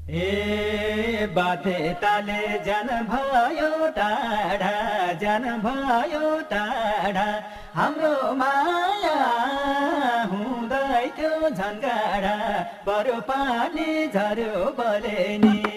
ए बाध्यताले जान भयो टाढा, जान भयो टाढा, हाम्रो माया हुँदै थियो झन्गाडा, बरु पानी झर्यो बले नि।